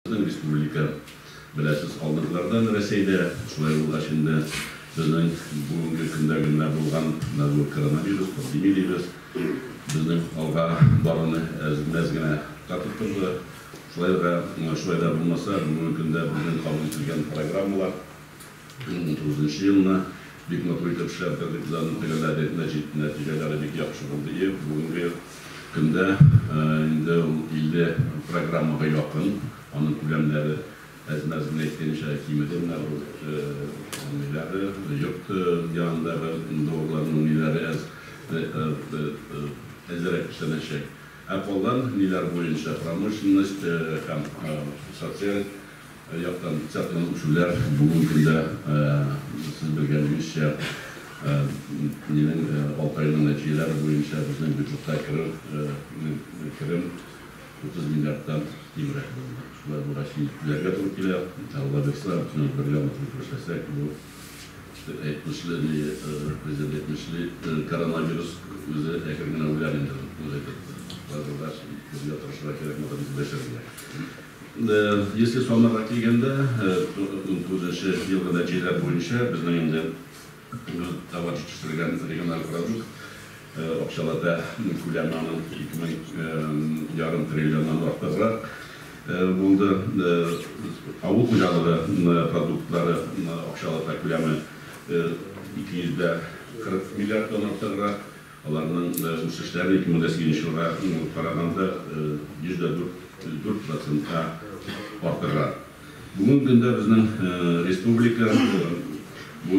Безнең республика, беләсез, алдынгылардан Рәсәйдә. Шулай булгач инде безнең бүгенге көндә генә булган менә бу коронавирус, пандемия дибез, безнең алга баруны әз-мәз генә туктатып торды. Шулай да, шулай да булмаса, бүгенге көндә безнең кабул ителгән программалар 2019 елны бик матур итеп эшләп бетердек, без аны төгәлләдек, нәтиҗәләре бик яхшы булды. И бүгенге көндә инде ул 50 программага якын, аның күләмнәре әз-мәз генә әйткәнчә кимеде. Менә бу ниләре, йорт янындагы договорларның ниләре әз әзрәк эшләнәчәк. Ә калган ниләр буенча промышленность һәм социаль яктан икътисадның үсүләр бүгенге көндә, сез белгәнегезчә, нинең алты айның нәтиҗәләре буенча безнең бюджетка керү керем 30 миллиардтан кимрәк булды. Шулай булгач, түләргә туры килә. Алла бирса, бөтенебез бергә матур итеп эшләсәк, бу әйтмешли, ни, президент әйтмешли, коронавирус үзе әкрен генә үләр инде, үзе әйтеп. Шулай булгач, безгә тырышырга кирәк, матур итеп яшәргә. Если саннарга килгәндә, 19 елгы нәтиҗәләр буенча безнең инде товар җитештергән региональ продукт акчалата күләме аның 2,5 триллионнан артыграк булды. Авыл хуҗалыгы продуктлары акчалата күләме 240 миллиардтан артыграк. Аларның үсешләре 2008 елга караганда 104 процентка артыграк. Бүгенге көндә безнең республика бу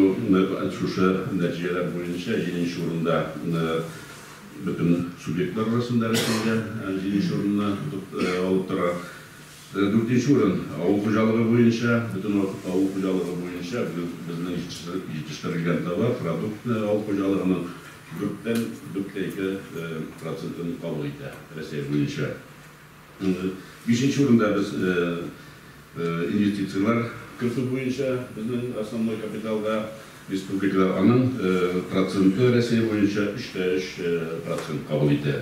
шушы нәтиҗәләр буенча җиденче урында, бөтен субъектлар арасында Рәсәйдә җиденче урынны тотып алып тора. Дүртенче урын авыл хуҗалыгы буенча, бөтен авыл хуҗалыгы буенча безнең җитештерелгән товар, продукт авыл хуҗалыгының 4,2 процентын кабул итә Рәсәй буенча. Бишенче урында без инвестицияләр кертү буенча безнең основной капиталга республикада, аның проценты Рәсәй буенча 3,3 процент кабул итә.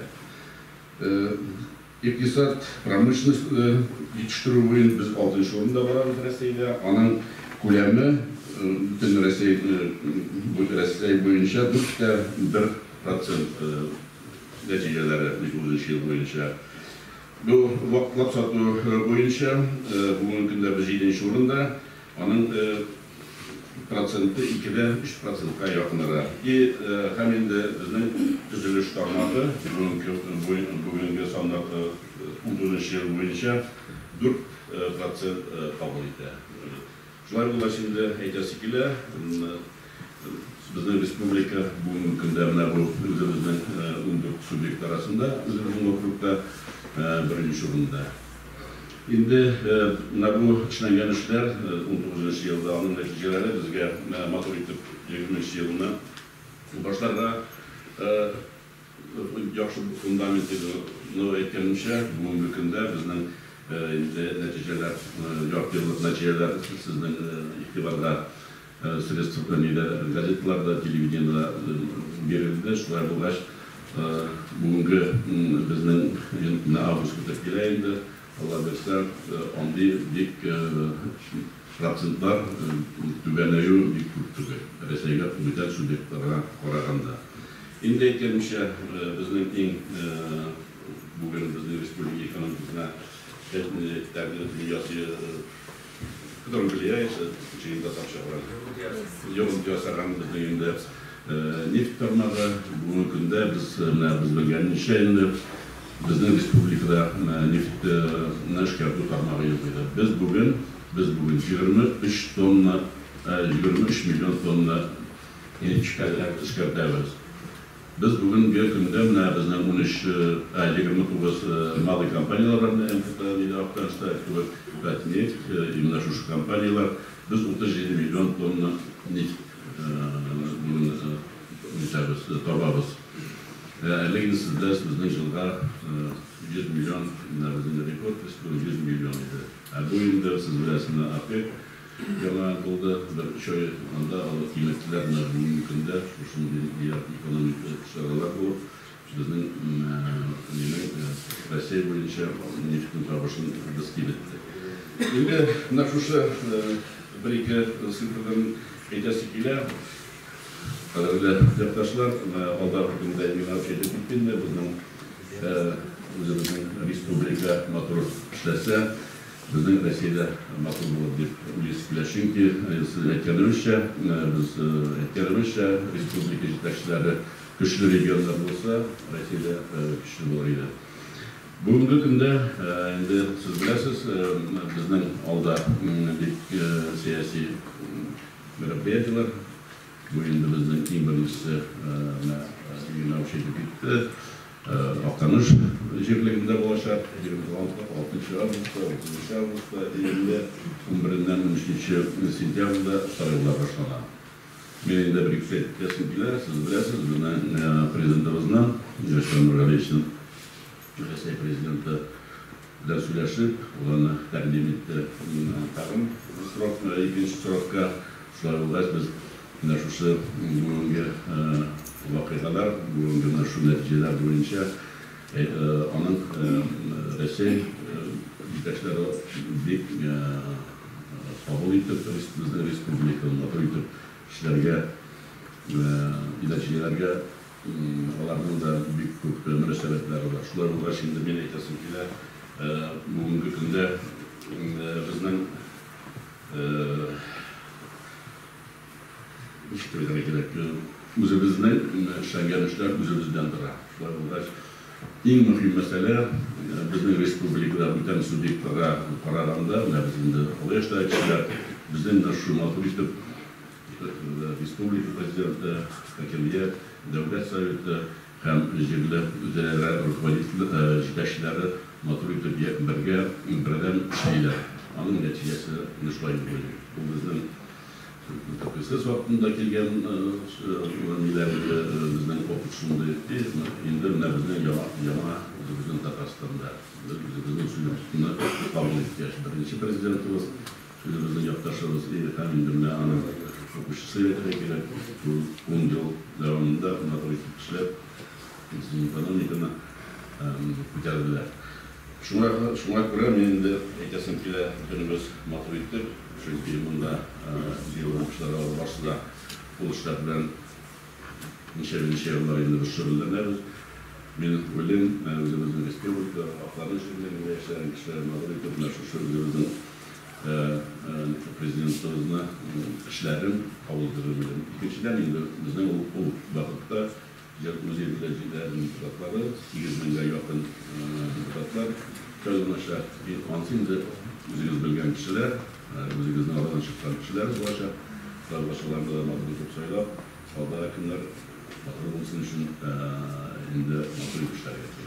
Икътисад, промышленность җитештерү буенча без алтынчы урында барабыз Рәсәйдә. Аның күләме бөтен Рәсәй буенча 4,1 процент нәтиҗәләре 2009 ел буенча. Бу ваклап сату буенча бүгенге көндә без җиденче урында, аның проценты 2,3 процентка якынрак. И һәм инде безнең төзелеш тармагы бүгенге саннар 19 ел буенча 4 процент кабул итә. Шулай булгач инде әйтәсе килә, безнең республика бүгенге көндә менә бу үзебезнең 14 субъект арасында үзебезнең округта беренче урында. Инде менә бу эшләнгән эшләр 19 елда, аның нәтиҗәләре безгә матур итеп 20 елны башларга яхшы фундамент иде. Но әйткәнемчә, бүгенге көндә безнең инде нәтиҗәләр, ярты еллык нәтиҗәләр сезнең игътибарга средства нидә, газеталарда, телевидениедә бирелде. Шулай булгач, бүгенге безнең менә август бетеп килә инде. Алла бирсә, андый бик процентлар түбәнәю бик күп түгел Рәсәйгә бүтән субъектларга караганда. Инде әйткәнемчә, безнең иң бүген безнең республика экономикасына дөньясы, который влияет, татарча йогынты ясаган безнең инде нефть тармагы. Бүгенге көндә без менә без белгәнебезчә инде, безнең республикада нефть эшкәртү тармагы юк иде. Без бүген 23 тонна, 23 миллион тонна нефть эшкәртәбез. Без бүгенге көндә менә безнең 13, 29 малый компанияләр бар МФТ диде Актанышта кебек, Татнефть, именно шушы компанияләр без 37 миллион тонна нефть бүген нитәбез, табабыз. Әле инде сез беләсез, безнең елга 100 миллион, менә безнең рекорд 100 миллион иде. Ә бу инде сез беләсез, менә ОПЕК яңа булды, бер 3 ай анда алар киметтеләр, менә бүгенге көндә шушындый экономик чаралар булып, безнең нинең Россия буенча нефтьнең табышын без киметтек. Инде менә шушы бер-ике цифрдан әйтәсе килә. Кадерле якташлар, алдагы көндә миңа әйтеп китте инде, безнең үзебезнең республика матур эшләсә, безнең Россиядә матур булыр дип уйлыйсы килә. Чөнки сез әйткәнебезчә, без әйткәнебезчә, республика җитәкчеләре көчле регионнар булса, Россиядә көчле булыр иде. Бүгенге көндә инде сез беләсез, безнең алда бик сәяси мероприятиеләр. Бу инде безнең иң беренчесе менә Юнау әйтеп китте. Актаныш җирлегендә булачак 26 августта, 30 августта, июньдә 11-ннән 13 сентябрьдә сайлаулар башлана. Мин инде бер ике сүз әйтәсем килә, сез беләсез, безнең президентыбызның Рөстәм Нургалиевичның Россия президенты белән сөйләшеп, ул аны тәкъдим итте тагын срок, икенче срокка. Шулай булгач, без менә шушы бүгенге вакыйгалар, бүгенге менә шул нәтиҗәләр буенча аның Россия җитәкчеләре бик кабул итеп, безнең республиканы матур итеп эшләргә, нәтиҗәләргә аларның да бик күп мөнәсәбәтләре бар. Шулай булгач, инде мин әйтәсем килә, бүгенге көндә безнең ничек әйтергә кирәк, үзебезнең эшләнгән эшләр үзебездән тора. Шулай булгач, иң мөһим мәсьәлә безнең республикада бүтән субъектларга караганда, менә без инде олы яшьтәге кешеләр, безнең менә шушы матур итеп республика президенты, хакимият, дәүләт советы һәм җирле үзидарә руководитель җитәкчеләре матур итеп бергә бердәм эшлиләр. Аның нәтиҗәсе менә шулай дип уйлыйм. Бу безнең КПСС вакытында килгән ниләр инде, безнең опыт шундый. Инде менә безнең яңа үзебезнең Татарстанда без үзебезнең суверенитетны кабул иткәч, беренче президентыбыз үзебезнең якташыбыз һәм инде менә аның укучысы әйтергә кирәк, ул 10 ел дәвамында матур итеп эшләп, безнең экономиканы күтәрделәр. Шуңа күрә мин инде әйтәсем килә, бөтенебез матур итеп, чөнки монда җыелган кешеләр барысы да ул эшләр белән ничә еллар инде без шөгыльләнәбез. Мин уйлыйм, үзебезнең республика, Актаныш җирлегендә яшәгән кешеләр матур итеп менә шушы үзебезнең президентыбызны эшләрен кабул итәргә уйлыйм. Икенчедән инде безнең ул вакытта җирле җирләрнең депутатлары, 8 меңгә якын депутатлар сайланачак. Ансы инде үзегез белгән кешеләр, үзегезнең арадан чыккан кешеләр булачак. Сайлаучыларны да матур итеп сайлап, алдагы көннәр матур булсын өчен инде матур итеп эшләргә кирәк.